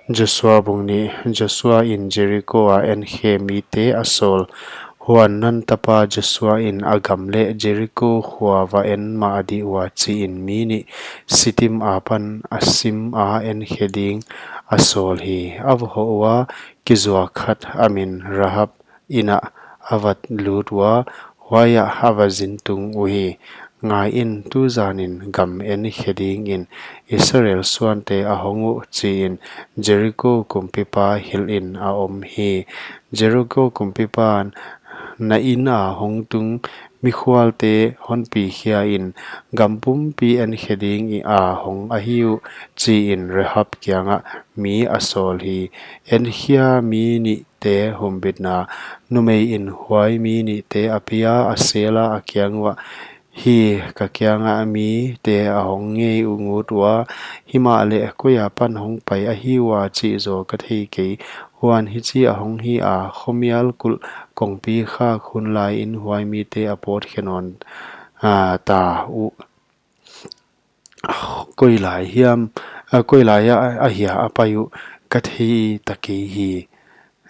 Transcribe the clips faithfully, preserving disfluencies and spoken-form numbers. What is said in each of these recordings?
Joshua bung nih. Joshua in Jeriko a enkhe mite a sawl. Huan Nun tapa Joshua in a gam leh Jeriko khua va en mah dih ua chiin mi nih Sitim apan a sim a enkhe ding a sawl hi. A va hoh ua, kizuak khat a min Rahab in ah a va lut ua, huaiah a va zin tung uhi. Ngaiin, tuzanin gam enkhe dingin Israel suante a hong uh, chiin Jeriko kumpipa hilhin a om hi. Jeriko kumpipan, na inn a hong tung mikhualte hon pi khiain, gam pumpi enkhe ding a hong ahi uh, chiin Rahab kiangah mi a sawl hi. Enkhia mi nihte humbitna. Numei in huai mi nihte a pia a sela a kiang uah, hi ka kiangah mite a hong ngei uh ngut ua, himahleh koi apan hong pai ahi ua chih zaw ka thei kei. Huan hichi a hong hi a, khomial kulh kongpi khak hun laiin huai mite a pawt khe nawn, a, ta uh. Koi lai hiam, a, koi lai a, ahia a pai uh ka thei ta kei hi.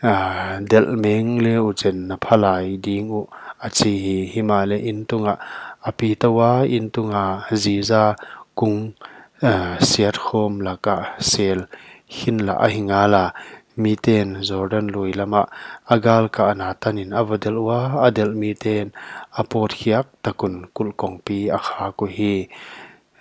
A, delh meng le uh chen na pha lai ding uh, a chi hi. Himahleh inn tungah a pi tou a, inn tunga ziza kung, a, siat khawm laka sel khin lah ahi ngala. Miten Jordan lui lamah a galkahna tanin a va delh ua, a delh miten a pawtkhiak takun kulh kongpi a khak uhi.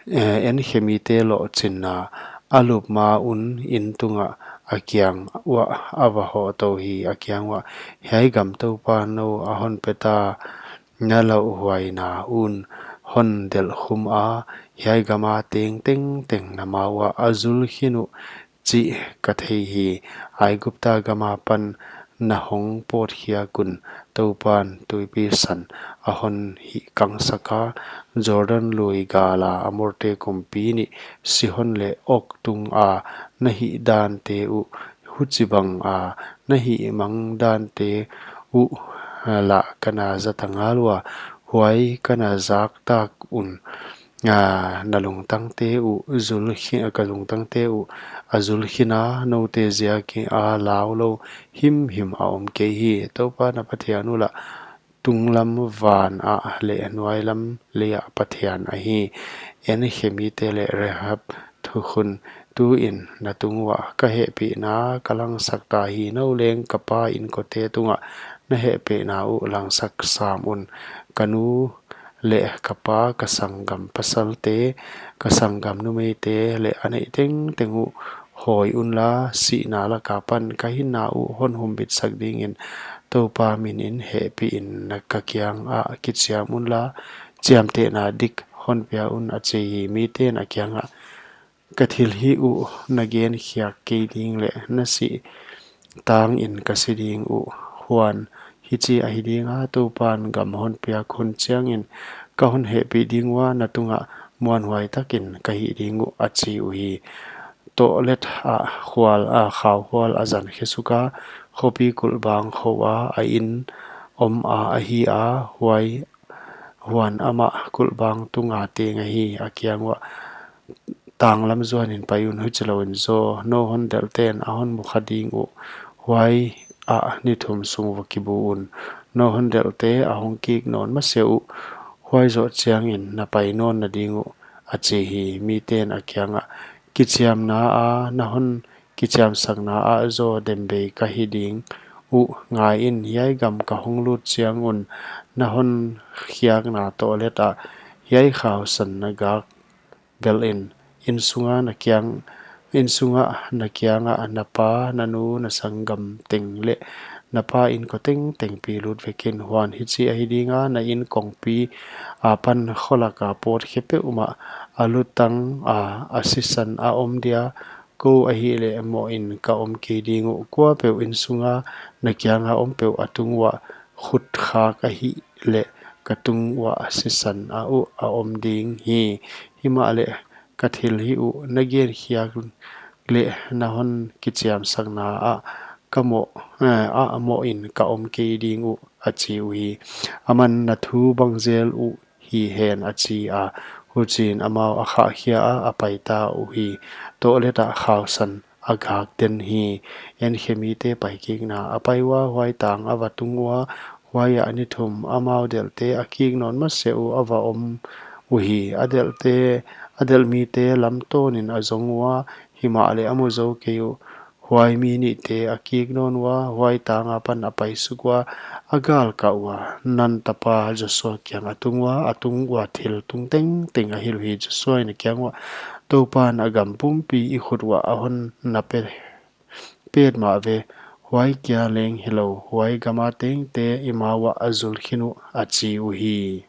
Eh, enkhe mite lohchinna. A lup ma un inn tungah a kiang uah a va hoh tou hi, a kiang uah, hiai gam Toupa nou a hon peta na lauhuaina un hon delh khum a, hiai gama teng tengteng na ma uah a zul khin uh chih ka thei hi. Aigupta gam apan na hong pawtkhiak un Toupan tuipi san a hon hihkangsak a, Jordan lui gala Amorte kumpi nih Sihon leh Og tunga na hih dante uh, huchibanga na hihmang dante uh lah ka na zata ngal ua, huai ka na zak tak un, a, na lungtangte uh zul khi-, ka lungtangte uh a zul khin a, noute ziakin a lau lou himhim a om kei hi. Toupa na Pathian uh lah tunglam van ah leh nuailam lei ah Pathian ahi. Enkhe mite leh Rahab thukhun, tuin na tung uah ka hehpihna ka langsak ta hi. Nou leng ka pa inkote tungah na hehpihna uh langsak sam un. Ka nu leh ka pa, ka sanggam pasalte, ka sanggam numeite leh a neih tengteng uh hawi unla, sihna laka pan ka hinna uh hon humbitsak dingin Toupa minin hehpihin na ka kiangah kichiam unla, chiamtehna dik hon pia un, a chi hi. Miten a kiangah, ka thilhih uh na genkhiak kei ding leh na sih tangin ka si ding uh. Huan hichi ahi dinga, Toupan gam hon piak hun chiangin ka hon hehpih ding ua, na tungah muanhuai takin ka hih ding uh, a chi uhi. Tohlet ah khual, a, khau khual a zan khe suk a, khopi kulhbang khou a a inn om a ahi a, huai, huan amah kulhbang tunga teng ahi. A kiang uah, tanglam zuanin pai un, huchilouin zaw nou hon delhten a hon mukha ding uh, huai ah ni thum sung va kibu un. Nou hon delhte a hong kik nawn masiah uh, huai zoh chiangin na pai nawn na ding uh, a chi hi. Miten a kiangah, kichiamna a na hon kichiamsakna ah zaw dembei ka hi ding uh. Ngaiin, hiai gam ka hong lut chiang un na hon khiakna tohlet ah hiai khausan na gak belhin, inn sunga na kiang, inn sunga na kiangah na pa, na nu, na sanggam teng leh na pa inko tengteng pi lut vekin. Huan hichi ahi dinga, na inn kongpi apan kholaka pawt khe peuhmah a lutang a, a sisan a om dia, kou ahihleh mohin ka om kei ding uh. Kuapeuh inn sunga na kianga om peuh a tung uah khut khak ahihleh ka tung uah sisan a uh a om ding hi. Himahleh ka thilhih uh na genkhiak leh na hon kichiamsakna ah ka moh, eh, ah mohin ka om kei ding uh, a chi uhi. Aman, na thu bang zel uh hi hen, a chi a. Huchiin amau a khahkhia a, a paita uhi. Tohlet ah khausan a gak den hi. Enkhe mite paikikna. A pai ua, huai tang a va tung ua, huaiah ni thum amau delhte a kik nawn masiah uh a va om uhi. A delhte, a delh mite lamtawnin a zong ua, himahleh a mu zou kei uh. Huai mi nihte a kik nawn ua, huai tang akipan a paisuk ua, a galkah ua, Nun tapa Joshua kiangah a tung ua, a tung ua thil tung tengteng a hilh uhi. Joshuain a kiang uah, Toupan a gam pumpi i khut uah a hon na pe-, pet mah ve, huai kia leng hilou, huai gama tengte i ma uah a zul khin uh, a chi uhi.